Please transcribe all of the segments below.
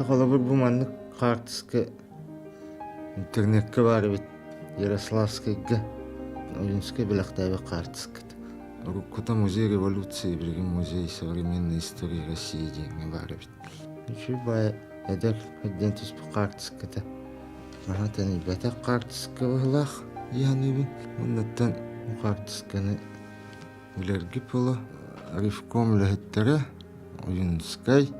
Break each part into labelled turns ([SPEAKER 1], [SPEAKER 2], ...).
[SPEAKER 1] Холобур бу маннык хаартыска интернеккэ баар эбит Ярославскайга Ойуунскай бэлэхтээбит хаартыската. Уруккута музей революции, билигин музей современной истории России диэҥҥэ баар эбит. Үчүгэй баайа эдэр эрдэн түспүт хаартыската. Наһаа тэнийбэтэх хаартыска быһыылаах дии саныыбын. Оннуттан бу хаартысканы билэргит буолуо. Ревком үлэһиттэрэ Ойуунскай,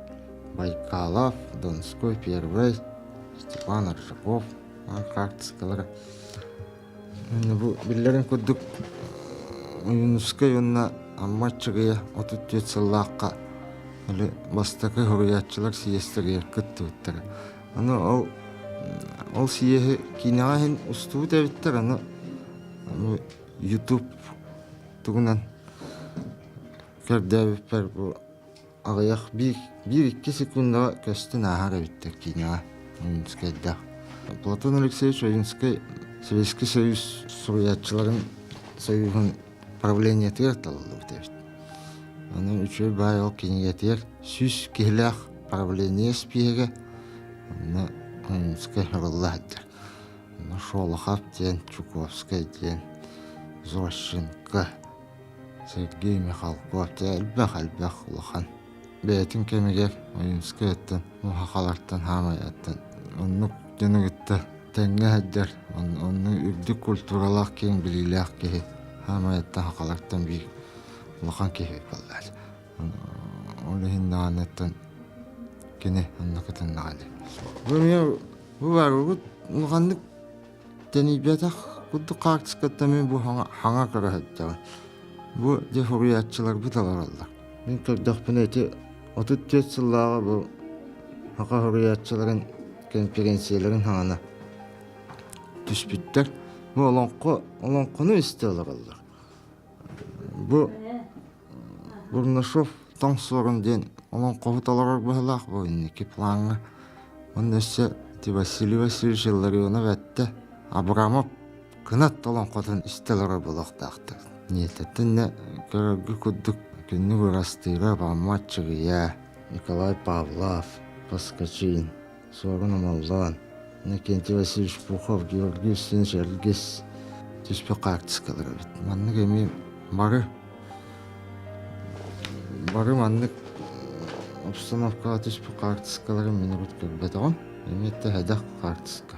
[SPEAKER 1] Байкалов, Донской Первый, Степан Аржаков хаартыскалара. Бу биллэрин курдук Ойуунускай уонна Амма Аччыгыйа 34 сыллаахха өлө бастакы суруйааччылар сийиэстэригэр кыттыбыттара. Аны ол ол сийиэһи киинэҕэ иһин устубут эбиттэр, аны YouTube тугунан көрдөөбүппэр бу аҕыйах биир биир-икки секундаҕа көстөн ааһар эбиттэр киинэҕэ Ойуунскайдаах. Платон Алексеевич Ойуунскай Советский Союз суруйааччыларын союһун правлениетыгар талыллыбыт эбит. Аны үчүгэй баай ол кинигэтигэр 100 киһилээх правление испииһэгэ онно Ойуунскай харылла сылдьар. Онно Шолохов диэн, Чуковскай диэн, Зощенко, Сергей Михалков дьэ элбэх-элбэх улахан бэйэтин кэмигэр Ойуунскайыттан, Мухахалартан, Хаамайаттан оннук дьону кытта тэҥҥэ сылдьар, оннук үрдүк культуралаах киэҥ билиилээх киһи Хаамайаттан, Хахалартан биир улахан киһи буоллаҕа. Ол иһин даҕаныттан кини онно кытыннаҕа дии. Бу эмиэ бу барыбыт улаханнык Тэнийбэтэх курдук хаартыскаттан мин бу хаҥа көрө сылдьабын. Бу дьэ суруйааччыларбыт олороллор. Мин көрдөхпүнэ ити 34 сыллааҕы бу саха суруйааччыларын конференцияларын хаҥана түспүттэр. Бу олоҥхо олоҥхону истэ олороллор. Бу Бурнашов Тоҥ Суорун диэн олоҥхоһут олорор быһыылаах бу инники плаҥҥа. Уонна өссө ити Василий Васильевич Илларионов эттэ, Абрамов кынат олоҥхотун истэ олорор буолуохтаахтар. Ниэтэтиннэ көрөргө курдук күннүк ырастыыра Бамма Аччыгыйа, Николай Павлов, Поскачин, Суорун Омоллоон, Иннокентий Васильевич Пухов, Георгий Устинович Эргис түспүт хаартыскалар эбит. Маннык эмиэ бары бары маннык обстановкаҕа түспүт хаартыскалары мин урут көрбөтөҕүм. Эмиэ да сэдэх хаартыска.